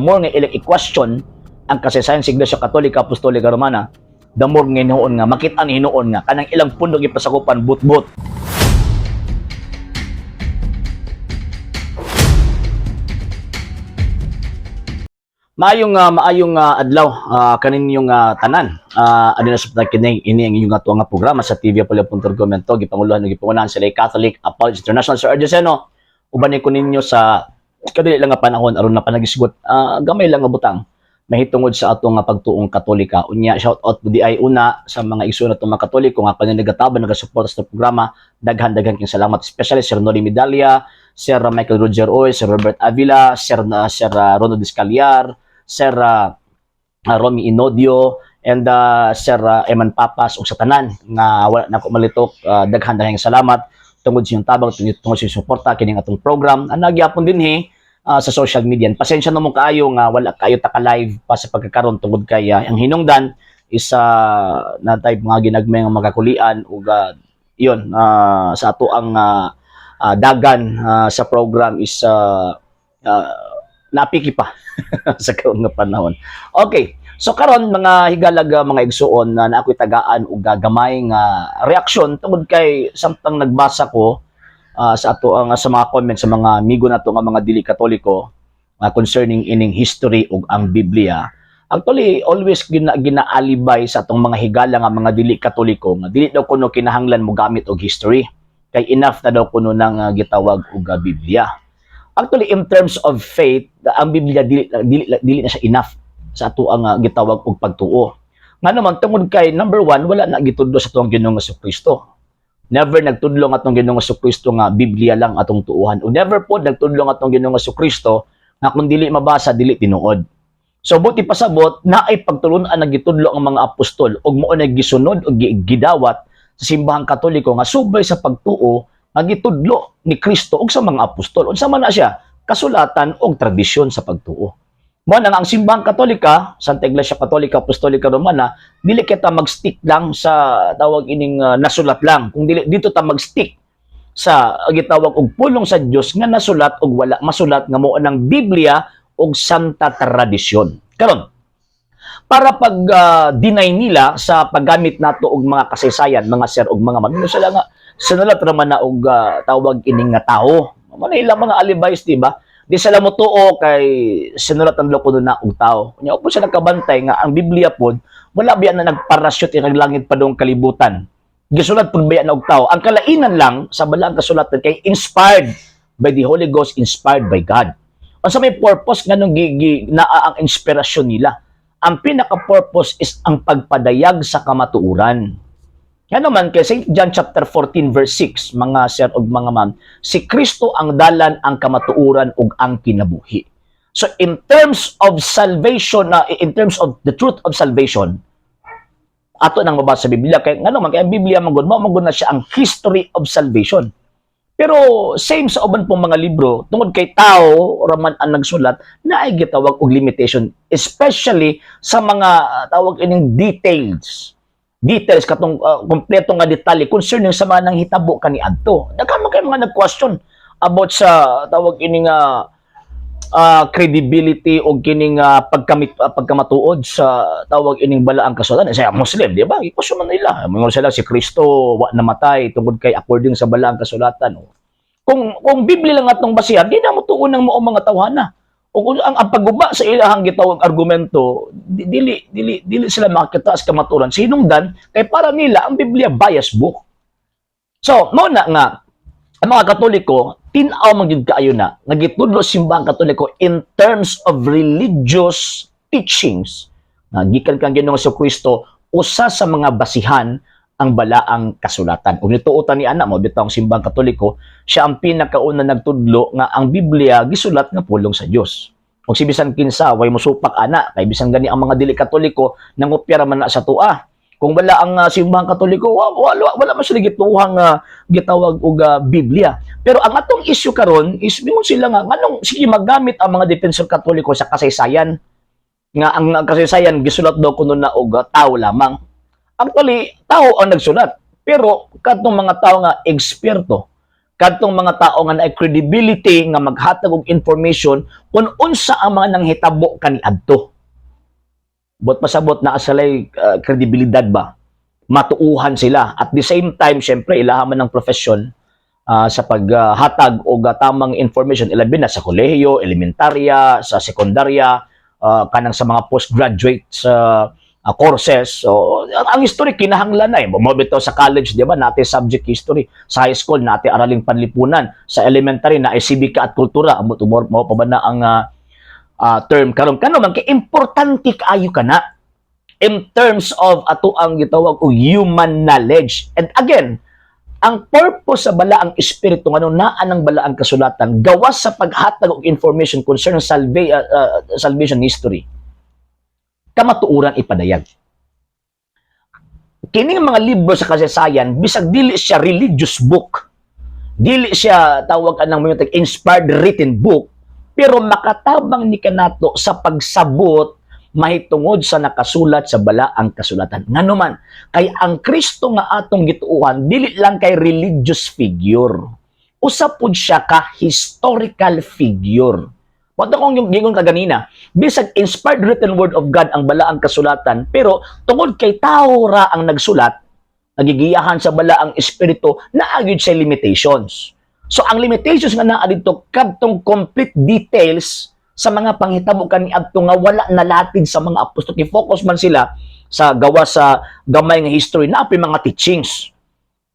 More nga ilang i-question ang kasaysayan sa Iglesia Katolika Apostolika Romana, the more nga hinuon nga makita ni hinuon nga kanang ilang pundok ipasakupan but-but. Maayong adlaw kaninyong tanan. Adina sa kini ini ang inyong ato nga programa sa TV Apollo.com gipanguluhan ug gipangunahan sa Catholic Apology International, Sir Argeseno. Uban ko ninyo sa kadali lang nga panahon aron na panagisgot gamay lang nga butang mahitungod sa atong nga pagtuong Katolika. Unya, shout out di ay una sa mga igsoon natong mga Katoliko nga kanang nagataban, nagasuporta sa programa. Daghan-daghan king salamat, especially Sir Nori Medalla, Sir Michael Roger Oy, Sir Robert Avila, Sir Ronald Escaliar, Sir Romy Inodio, and Sir Eman Papas ug sa tanan nga wala na ko malitok, daghan-daghang salamat tungod sa inyong tabang, tungod sa inyong suporta kining atong program. Ang nagyapon dinhi sa social media. Pasensya na mo kaayo nga wala kayo ta ka live pa sa pagkakaron tungod kay ang hinungdan is natay mga ginagmay nga mga ug yun sa ato ang dagan sa program is napiki pa sa karon nga panahon. Okay. So karon, mga higalag, mga igsuon, na ako'y tagaan og gamay nga reaksyon tungod kay samtang nagbasa ko sa ato ang sa mga comments sa mga amigo nato nga mga dili Katoliko concerning ining history ug ang Biblia. Actually, always ginaalibay sa atong mga higala nga mga dili Katoliko nga dili daw kuno kinahanglan mo gamit og history kay enough na daw kuno nang gitawag og Biblia. Actually, in terms of faith, ang Biblia dili na siya enough sa ato ang gitawag og pagtuo. Nga naman, tungod kay number one, wala na gitudlo sa atong Ginoong Kristo. Never nagtudlo ang atong Ginoong Kristo nga Biblia lang atong tuuhan. O never po nagtudlo ang atong Ginoong Kristo nga kung dili mabasa, dili tinuod. So buti pasabot na ay pagtulun-an nagitudlo ang mga apostol ug mao na gisunod ug gidawat sa Simbahang Katoliko nga subay sa pagtuo nga gitudlo ni Kristo ug sa mga apostol. Unsa man na siya? Kasulatan og tradisyon sa pagtuo. Mo na nga ang Simbahang Katolika, Santa Iglesia Katolika Apostolika Romana, dili kita mag-stick lang sa tawag ining nasulat lang. Kung dili dito ta mag-stick sa gitawag og pulong sa Dios nga nasulat og wala masulat nga mao ang Biblia og Santa Tradisyon. Karon, para pag deny nila sa paggamit nato og mga kasaysayan, mga sir og mga ma'am, sila nga sinulat raman na og tawag ining nga tao. Mao na ilang mga alibis, di ba? Di sila mo tuo kay sinulat ang kuno na og tao. Nya upo sila kabantay nga ang Biblia pod wala biya na nagparasyote kag langit pa dong kalibutan. Gisulat pud biya na og tao. Ang kalainan lang sa balaang kasulatan kay inspired by the Holy Ghost, inspired by God. Unsa may purpose nganong naa ang inspirasyon nila? Ang pinaka-purpose is ang pagpadayag sa kamatuoran. Yan naman kay St. John chapter 14 verse 6, mga sir ug mga ma'am, si Kristo ang dalan, ang kamatuoran ug ang kinabuhi. So in terms of salvation, in terms of the truth of salvation, ato nang mabasa sa Biblia kay ngano man kay ang Biblia man gud mao man gud na siya ang history of salvation. Pero same sa uban pong mga libro, tungod kay tao raman ang nagsulat, na ay gitawag og limitation, especially sa mga tawag ining details. Details katong kompleto nga detalye concerning sa mga nanghitabo kaniadto. Daghan man kay mga nag-question about sa tawag ining credibility o kining pagkamatuod sa tawag ining balaang kasulatan. Sa Muslim, di ba? I-question man nila. Mingon sila si Kristo wa namatay tungod kay according sa balaang kasulatan. Kung Biblia lang atong basihan, di na mo tuon ng mao mga tawhana. O kung ang pagguba sa ilahang gitawag argumento, dili sila makakita sa kamaturan. Sinungdan kay para nila ang Biblia bias book. So, mao na nga ang mga Katoliko, tin-aw man gyud kaayo na nga gitudlo Simbahang Katoliko in terms of religious teachings nga gikan kang Ginoong Kristo, usa sa mga basihan ang balaang kasulatan. Ug nituotan ni ana mo bitaw ang Simbahang Katoliko, siya ang pinakauna nagtudlo nga ang Biblia gisulat nga pulong sa Dios. Ug si bisan kinsa way mosupak ana kay bisan gani ang mga dili Katoliko nangopya ra man na sa tua. Kung wala ang Simbahang Katoliko, wala man sila gituhang gitawag og Biblia. Pero ang atong issue karon is mingon sila nga nganong sige maggamit ang mga defensor Katoliko sa kasaysayan nga ang kasaysayan gisulat daw kuno na og tao lamang. Actually, tao ang nagsulat. Pero katong mga tao nga eksperto, Kadtong mga tao nga naay credibility nga maghatag og information kung unsa ang mga nanghitabo kaniadto. Buot pasabot, naa sila'y kredibilidad ba? Matuuhan sila. At the same time, syempre, ilaha man ng profession sa paghatag og tamang information, ilabi na sa kolehiyo, elementarya, sa sekundarya, kanang sa mga postgraduate sa courses. So, ang history kinahanglan na eh. Mao bitaw sa college, di ba? Naa tay subject history. Sa high school, naa tay araling panlipunan. Sa elementary, naay sibika at kultura. Amot umor mao pa ba na ang term karon? Kano man kay importante kaayo kana in terms of ato ang gitawag og human knowledge. And again, ang purpose sa Balaang Espiritu ngano naa ng Balaang Kasulatan gawas sa paghatag og information concerning salvation history, kamatuoran ipadayag. Kining mga libro sa kasaysayan, bisag dili siya religious book, dili siya tawag anang mga inspired written book, pero makatabang ni kanato sa pagsabot mahitungod sa nakasulat sa Balaang Kasulatan. Ngano man, kay ang Kristo nga atong gituohan dili lang kay religious figure. Usa pud siya ka historical figure. Mao akong yung gingon kaganina, bisag inspired written word of God ang Balaang Kasulatan, pero tungod kay tao ra ang nagsulat, nagigiyahan sa Balaang Espiritu, naa gyud siya limitations. So ang limitations nga naa didto, kadtong complete details sa mga panghitabo kaniadto nga wala nalatid sa mga apostol. Focus man sila sa gawa sa gamay nga history na mga teachings.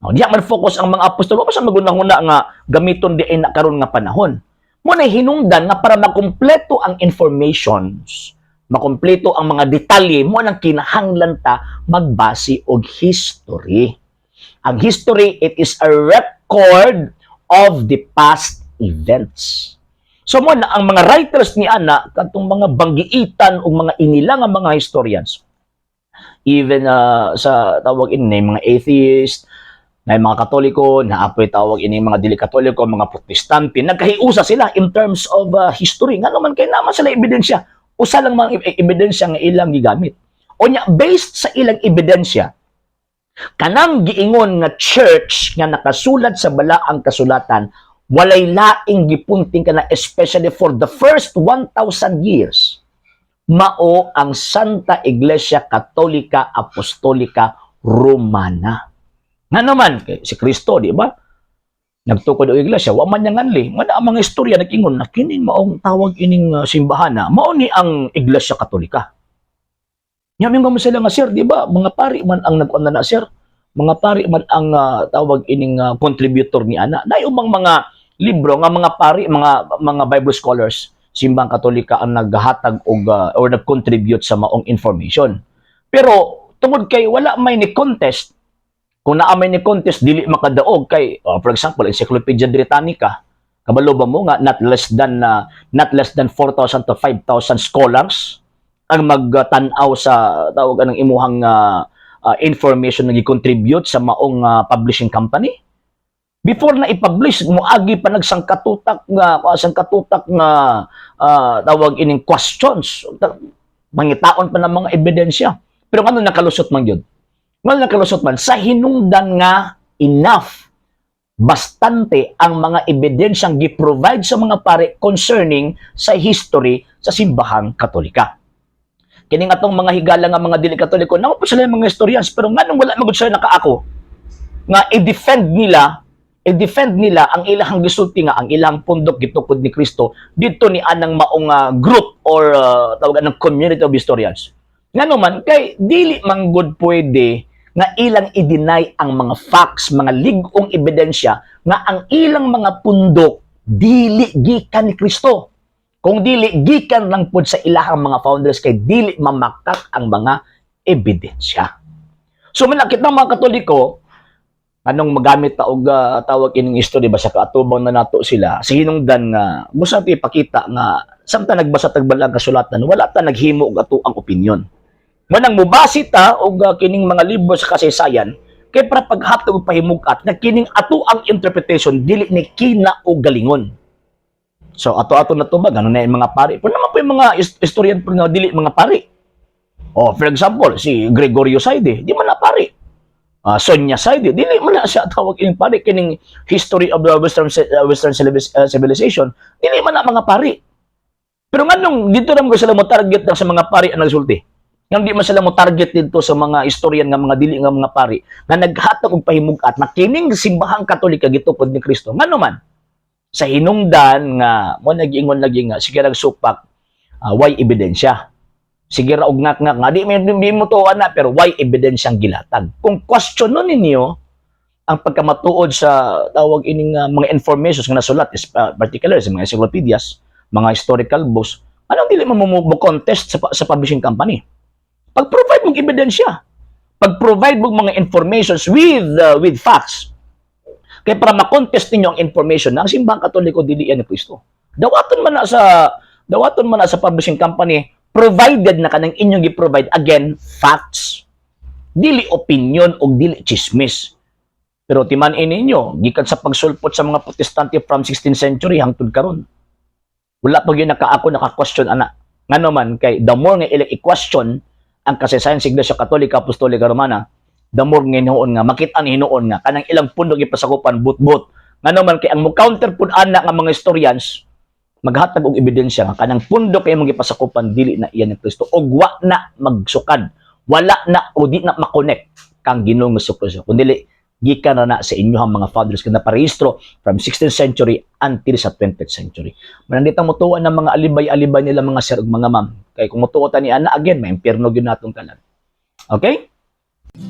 No, diya man focus ang mga apostol, wa pa sa magunahuna nga gamiton di na karon nga panahon. Mao na hinungdan nga para makumpleto ang informations, makumpleto ang mga detalye, mao nang kinahanglan ta magbase og history. Ang history, it is a record of the past events. So mao na ang mga writers ni ana, kadtong mga banggiitan o mga inila nga mga historians, even sa tawag ini mga atheist, na mga Katoliko, naa poy tawag ini mga dili Katoliko, mga Protestante, nagkahiusa sila in terms of history. Ngano man kay naa man sila ebidensya. Usa lang mga ebidensya nga ilang gigamit. O nya, based sa ilang ebidensya, kanang giingon nga church nga nakasulat sa Balaang Kasulatan, walay laing gipunting kana, especially for the first 1,000 years, mao ang Santa Iglesia Katolika Apostolika Romana. Nga naman, kay si Kristo, di ba? Nagtukod og iglesia, wa man niya nganli. Nga na ang mga istorya nag-ingon na kining maong tawag ining simbahan na, mao ni ang Iglesia Katolika. Nya mingon mo sila nga, "Sir, di ba? Mga pari man ang nagkuan na, sir. Mga pari man ang tawag ining contributor ni ana." Naay ubang mga libro nga mga pari, mga Bible scholars, simbang Katolika ang naghatag og or nag-contribute sa maong information. Pero tungod kay wala may ni contest, kung naa may ni contest, dili makadaog kay for example, Encyclopedia Britannica, kabalo ba mo nga not less than 4,000 to 5,000 scholars ang magtan-aw sa tawag anang imuhang information nga gi-contribute sa maong publishing company before na i-publish? Moagi pa nagsangkatutak nga tawag ining questions, mangitaon pa ng mga ebidensya. Pero ngano nakalusot man gyud? Ngano nakalusot man? Sa hinungdan nga enough, bastante ang mga ebidensyang gi-provide sa mga pare concerning sa history sa simbahang Katolika. Kining atong mga higala nga mga dili Katoliko, naa po sila yung mga historians, pero nganong wala magud sila nakaako nga i-defend nila ang ilang gisulti nga ang ilang pundok gitukod ni Kristo dito ni anang maong group or tawag ng community of historians? Ngano man kay dili man gud pwede nga ilang i-deny ang mga facts, mga lig-ong ebidensya nga ang ilang mga pundok dili gikan ni Kristo. Kung dili, gikan lang pud sa ilahang mga founders, kay dili mamakak ang mga ebidensya. So manakit ng mga Katoliko, anong magamit ta og tawag ining history ba sa kaatubang na nato sila sa hinungdan nga gusto nato ipakita nga samtang nagbasa tag Balaang Kasulatan, wala ta naghimo og ato ang opinion. Manang mubasi ta og kining mga libro sa kasaysayan kay para paghatag og pahimugat nga kining ato ang interpretation dili ni kinaugalingon. So ato-ato na tubag ano na yung mga pari. Pero naman po yung mga historian po nga dili mga pari. Oh, for example, si Gregorio Saide, di man na pari. Sonia Saide, dili man na siya tawag ining pari. Kining History of the Western Civilization, dili man na mga pari. Pero nganong dito naman ko sila mo target na sa mga pari ang nagsulti? Nganong di man sila mo target dito sa mga istoryan nga mga dili nga mga pari nga naghatag og pahimug-at na kining Simbahang Katolika gitukod ni Kristo? Ngano man? Sa hinungdan nga mo nagiingon lagi nga sige rag supak, way ebidensya. Sige ra og ngak-ngak nga di mo to ana, pero way ebidensyang gilatag. Kung question nun ninyo ang pagkamatuod sa tawag ining mga informations nga nasulat is, particular sa mga encyclopedias, mga historical books, anong dili mo mo contest sa publishing company? Pag-provide mong ebidensya. Pag-provide mong mga informations with facts. Kaya para ma-contest ninyo ang information na ang Simbahang Katoliko dili yan ni Kristo. Dawaton man na sa publishing company, provided na kanang inyong gi-provide, again, facts. Dili opinion o dili chismis. Pero timan-i ninyo, gikan sa pagsulpot sa mga Protestante from 16th century hangtod karon, wala pa gyud naka ako naka-question ana. Ngano man kay the more nga ilang i-question ang kasaysayan sa Iglesia Katolika Apostolika Romana, the more nga hinuon nga makita ni hinuon nga kanang ilang pundo gipasakupan but-but. Ngano man kay ang mo counter pud ana nga mga historians maghatag og ebidensya nga kanang pundo kay imong gipasakupan dili na iyan ni Kristo ug wa na magsukad, wala na o di na makonect kang Ginoong Kristo, kun dili gikan na na sa inyong mga fathers nga naparehistro from 16th century until sa 20th century. Mananditang mutuo ng mga alibay-alibay nila, mga sir ug mga ma'am. Kay kung mutuo ta ni ana, again, maimpierno gyud natong tanan. Okay?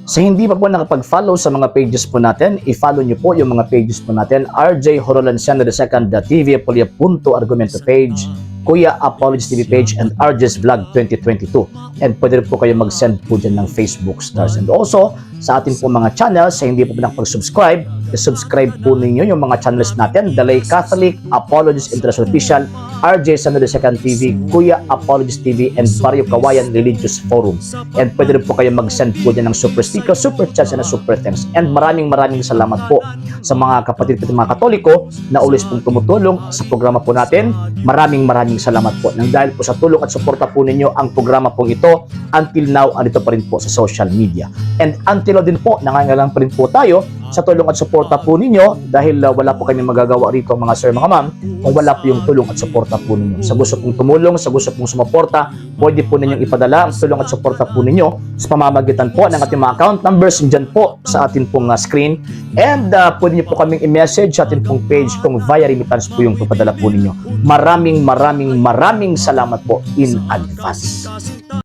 Sa hindi pa po nakapag-follow sa mga pages po natin, i-follow niyo po yung mga pages po natin. RJ Horolanciano II, the TV Apolia Punto Argumento page, Kuya Apologies TV page, and RJ's Vlog 2022. And pwede rin po kayo mag-send po dyan ng Facebook stars. And also, sa atin po mga channels, sa hindi po nakapag-subscribe, i-subscribe po ninyo yung mga channels natin. The Lay Catholic, Apologies International Official, RJ Sano II TV, Kuya Apologies TV, and Barrio Kawayan Religious Forum. And pwede rin po kayo mag-send po dyan ng super sticker, super chats, and super thanks. And maraming maraming salamat po sa mga kapatid po mga Katoliko na always pong tumutulong sa programa po natin. Maraming maraming salamat po. Nang dahil po sa tulong at suporta po ninyo, ang programa pong ito until now andito pa rin po sa social media. And until now din po, nangangailangan pa rin po tayo sa tulong at suporta po ninyo dahil wala po kami magagawa rito, mga sir, mga ma'am, kung wala po yung tulong at suporta po ninyo. Sa gusto pong tumulong, sa gusto pong sumuporta, pwede po ninyong ipadala ang tulong at suporta po ninyo sa pamamagitan po ng ating mga account numbers dyan po sa atin pong screen. And pwede niyo po kaming i-message sa atin pong page kung via remittance po yung papadala po ninyo. Maraming maraming maraming salamat po in advance.